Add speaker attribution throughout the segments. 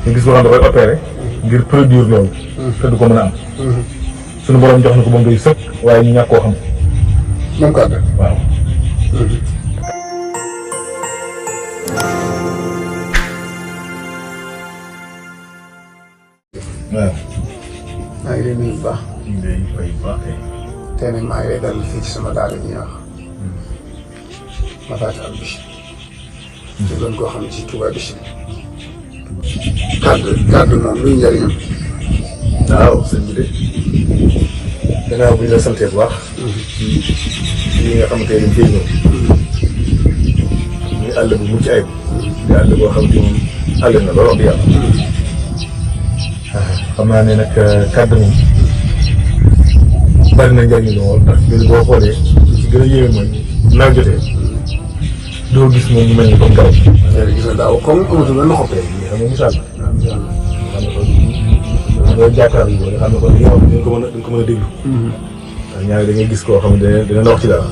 Speaker 1: nga gis boo xam ne da koy opéré ngir produire loolu. te du ko mën a am. suñu borom jox na ko ba mu doy sëkk waaye ñu ñàkk koo xam.
Speaker 2: moom kàddu
Speaker 1: waaw. waaw.
Speaker 2: maa ngi lay nuyu bu baax.
Speaker 1: ñu ngi lay fay bu baax kay.
Speaker 2: tey nag maa ngi lay dalal fii ci sama daara ñuy wax Mafaatihul Bichri. te doon koo xam ne ci Touba Bichri. kàddu moom luy njëriñam.
Speaker 1: waaw sëñ bi de gannaaw bi ñu la santee bu baax. ci li nga xamante ne dañ koy ñëw. muy àll bu mucc ayib. di àll boo xam ne moom àll na lool wax dëgg yàlla. xam naa ne nag kàddu moom bari na njëriñ lool ndax loolu boo xoolee ci gën a yéeme mooy nawet jotee doo gis moom mu mel ni comme garab.
Speaker 2: gis nga daaw comme amatul benn xob.
Speaker 1: lii xam nga misaal la. xam nga kon doo jàkkaarloo nga xam ne kon li nga xam ne dañ ko mën a déglu. ndax ñaari da ngay gis koo xam ne dina la wax ci dara.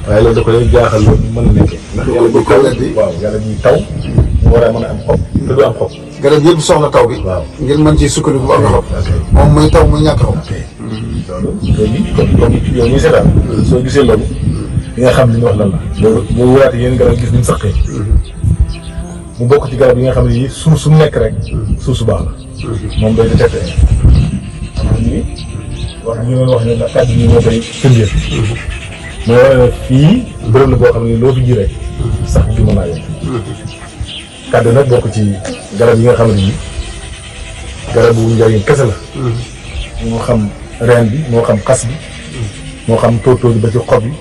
Speaker 1: waaye loolu da koy jaaxal loolu mën na nekkee. ndax yàlla bu taw waaw yàlla ñuy taw. mu war a mën a am xob te du am xob.
Speaker 2: garab yëpp soxla taw bi.
Speaker 1: waaw
Speaker 2: ngir mën ci sukkandiku bu am xob.
Speaker 1: ok
Speaker 2: moom muy taw muy ñàkk xob.
Speaker 1: loolu léegi comme yow ñuy seetaan. soo gisee loolu. di nga xam li ñu wax lan la. loolu boo wóoraatee yéen garab gis ni mu saqee. mu bokk ci garab yi nga xam ne yii suuf su nekk rek. suuf su baax la. moom day détecté. xam nga ni wax ñu doon wax ne kàddu gi moo koy firndeel. mooy wane ne fii bërëb la boo xam ne loo fi ji rek. sax bi mën naa yegg. kàddu nag bokk ci garab yi nga xam ne nii garabu njëriñ kese la. moo xam reen bi moo xam xas bi. moo xam tóortóor bi ba ci xob yi.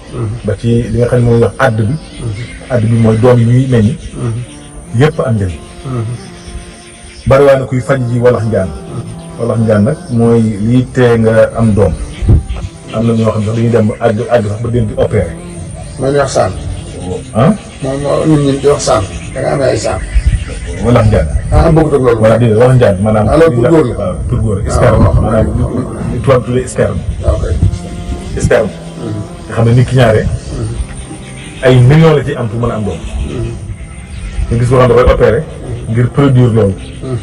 Speaker 1: ba ci li nga xam ne mooy wax àdd bi. àdd bi mooy doom yi ñuy meññ. yëpp am njëriñ. bariwaa na kuy faj ji walax njaan. walax njaan nag mooy lii tee nga am doom. am na ñoo xam ne sax dañuy dem ba àgg sax ba den di opéré.
Speaker 2: mooy wax saan.
Speaker 1: ah.
Speaker 2: moom nit ñi di wax saan. da nga amee ay saan.
Speaker 1: walax njaan.
Speaker 2: ah bëgg ak loolu.
Speaker 1: wala déedéet walax njaan maanaam.
Speaker 2: alors pour góor la
Speaker 1: waaw pour góor la. sperme maanaam li tubaab tuddee sperme.
Speaker 2: waaw kay.
Speaker 1: sperme. nga xam ne nit ki ñaare. ay millions la ci am pour mën a am doom. nga gis boo xam ne da koy opéré. ngir produire loolu.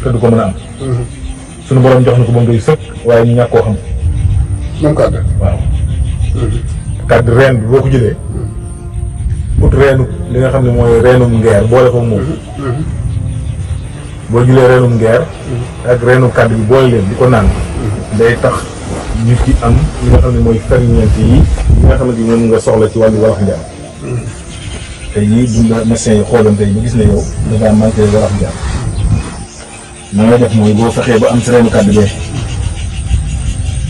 Speaker 1: te du ko mën a am. suñu borom jox na ko ba mu doy sëkk waaye ñu ñàkk koo xam.
Speaker 2: moom kàddu.
Speaker 1: waaw. kàddu reen bi boo ko jëlee. ut reenu li nga xam ne mooy reenum ngeer boole ko moom. boo jëlee reenum ngeer. ak reenum kàddu bi boole leen di ko naan. day tax nit ki am li nga xam ne mooy ferñeent yi nga xamante ni moom nga soxla ci wàllu walax njaan. te yii buñ la médecin yi xooloon tey ba gis ne yow da ngaa manqué walax njaan. na ngay def mooy boo fexee ba am si reenu kàddu bee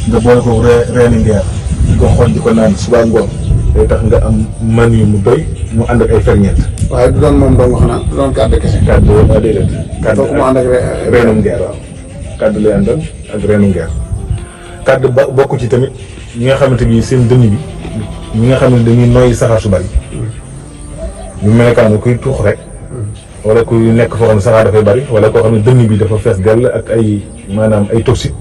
Speaker 1: nga boole ko reeni ngeer di ko xool di ko naan suba ngoon day tax nga am man yu mu doy mu ànd ak ay ferñeent.
Speaker 2: waaye du doon moom dong xanaa du doon kàddu kese.
Speaker 1: kàddu déedéet. kàddu
Speaker 2: mu ànd ak
Speaker 1: reenum ngeer waaw. kàddu lay àndal ak reenu ngeer. kàddu ba bokk ci tamit ñi nga xamante ni seen dënn bi ñi nga xam ne dañuy noyyi saxaar su bari. ñu melekaanu kuy tuux rek. wala kuy nekk foo xam ne saxaar dafay bari wala koo xam ne dënn bi dafa fees dell ak ay maanaam ay toxiques.